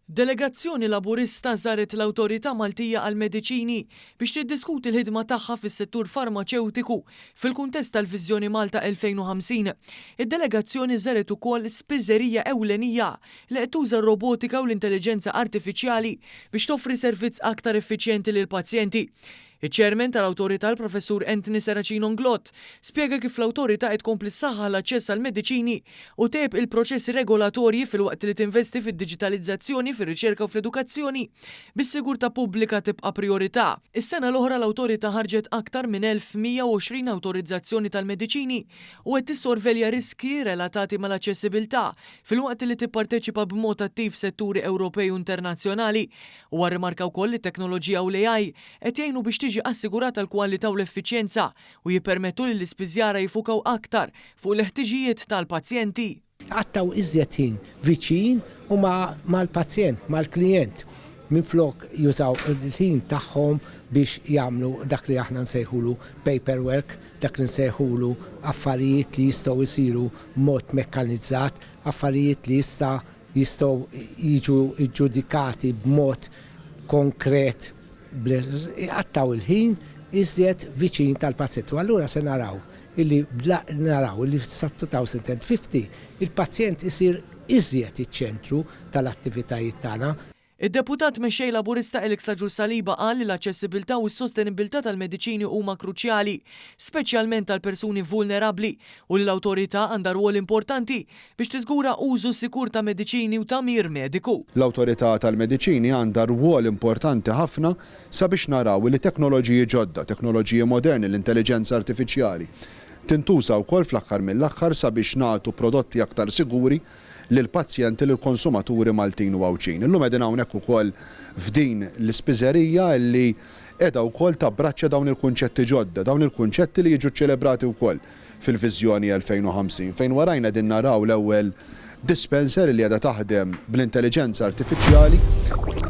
Delegazzjoni Laburista żaret l-Awtorità Maltija għall-Mediċini biex tiddiskuti l-ħidma tagħha fis-settur farmaċewtiku fil-kuntest tal-Viżjoni Malta 2050. Id-delegazzjoni żaret ukoll spiżerija ewlenija li qed tuża r-robotika u l-intelliġenza artifiċjali biex toffri servizz aktar effiċjenti lill-pazjenti. Iċ-Chairman tal-Awtorità l-Professur Anthony Serracino Inglott spjega kif l-Awtorità qed tkompli ssaħħaħ l-aċċess għall-mediċini u ttejjeb il-proċessi regolatorji filwaqt li tinvesti fid-diġitalizzazzjoni, fir-riċerka u fl-edukazzjoni biex sigurtà pubblika tibqa' prijorità. Is-sena l-oħra l-Awtorità ħarġet aktar minn 1,120 awtorizzazzjoni tal-mediċini u qed tissorvelja riskji relatati mal-aċċessibilità filwaqt li tipparteċipa b'mod attiv f'setturi Ewropej u internazzjonali. Huwa rrimarka wkoll li t-teknoloġija u l-AI qed jgħinu biex tiġi assigurata l-kwalità u l-effiċjenza u jippermettu lill-ispiżjara jiffukaw aktar fuq il-ħtiġijiet tal-pazjenti. Iqattgħu iżjed ħin viċin u mal-pazjent, mal-klijent, minflok jużaw il-ħin tagħhom biex jagħmlu dak li aħna nsejħulu paperwork, dak li nsejħulu affarijiet li jistgħu jsiru b'mod mekkanizzat, affarijiet li jista' jistgħu jiġu ġġudikati b'mod konkret iqattgħu l-ħin iżjed viċin tal-pazjent. U allura se naraw illi naraw illi sa 2050 il-pazjent isir iżjed iċ-ċentru tal-attivitajiet tagħna. Id-Deputat Mexxej Laburista Alex Agius Saliba qal li l-aċċessibilità u s-sostenibbiltà tal-mediċini huma kruċjali, speċjalment għal persuni vulnerabbli u li l-Awtorità għandha rwol importanti biex tiżgura użu sikur ta' mediċini u tagħmir mediku. L-Awtorità tal-Mediċini għandha rwol importanti ħafna sabiex naraw li teknoloġiji ġodda, teknoloġiji moderni, l-intelliġenza artifiċjali, tintuża wkoll fl-aħħar mill-aħħar sabiex nagħtu prodotti aktar siguri lill-pazjenti, lill-konsumaturi Maltin u Għawdxin. Illum qegħdin hawnhekk ukoll f'din l-ispiżerija li qiegħda wkoll tabbraċċja dawn il-kunċetti ġodda, dawn il-kunċetti li jiġu ċċelebrati wkoll fil-Viżjoni 2050, fejn warajna qegħdin naraw l-ewwel dispenser li qiegħda taħdem bl-intelliġenza artifiċjali.